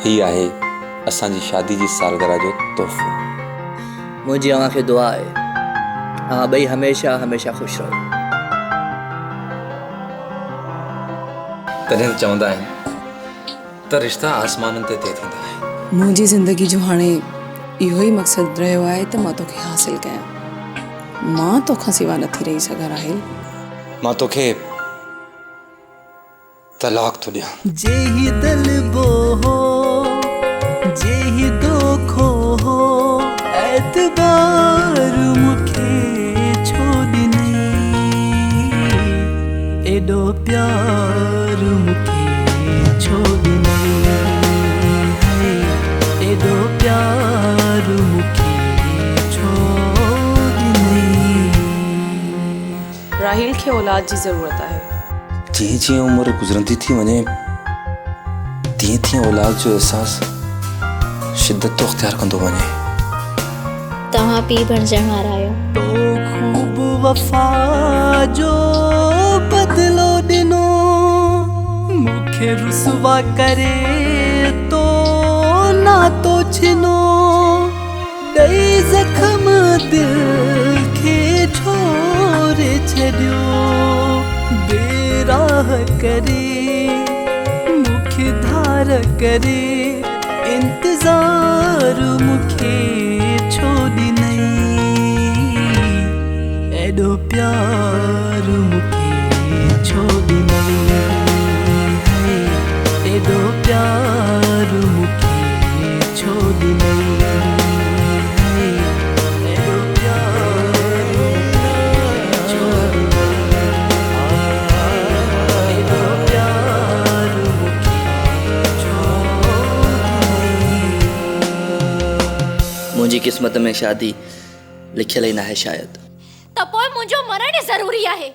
هي آهي اسان جي شادي جي سالگرهه جو تحفو. منهنجي اوهان کي دعا آهي اوهان ٻئي هميشه هميشه خوش رهو. تڏهن ته چوندا آهن ته رشتا آسمانن تي طئي ٿيندا آهن. منهنجي زندگي جو هاڻي اهو ئي مقصد رهيو آهي ته مان توکي حاصل ڪيان. مان توکان سوا نٿي رهي سگهان راحيل. مان توکي طلاق ٿو ڏيان. جيهي دلبو هو جيهي دوکو هو اعتبار مونکي ڇو ڏنئي ايڏو پيار مونکي ڇو ڏنئي ايڏو پيار مونکي ڇو ڏنئي. راحيل کي اولاد جي ضرورت آهي. جيئن جيئن عمر گذرندي ٿي وڃي تيئن تيئن اولاد جو احساس شدت ٿو اختيار ڪندو وڃي. توهان پيء بڻجڻ وارا آهيو. تو خوب وفا جو بدلو ڏنو مون کي رسوا ڪري تو ناتو ڇنو. ڏئي زخم دل کي ڇوري ڇڏيو بي راهه ڪري مونکي ڌار ڪري انتظار مونکي ڇو ڏنئي ايڏو پيار مونکي ڇو ڏنئي ايڏو پيار مونکي ڇو ڏنئي ايڏو پيار مونکي ڇو ڏنئي ايڏو پيار مونکي ڇو ڏنئي. منهنجي قسمت ۾ شادي لکيل ئي ناهي شايد. ته پوء منهنجو مرڻ ئي ضروري آهي.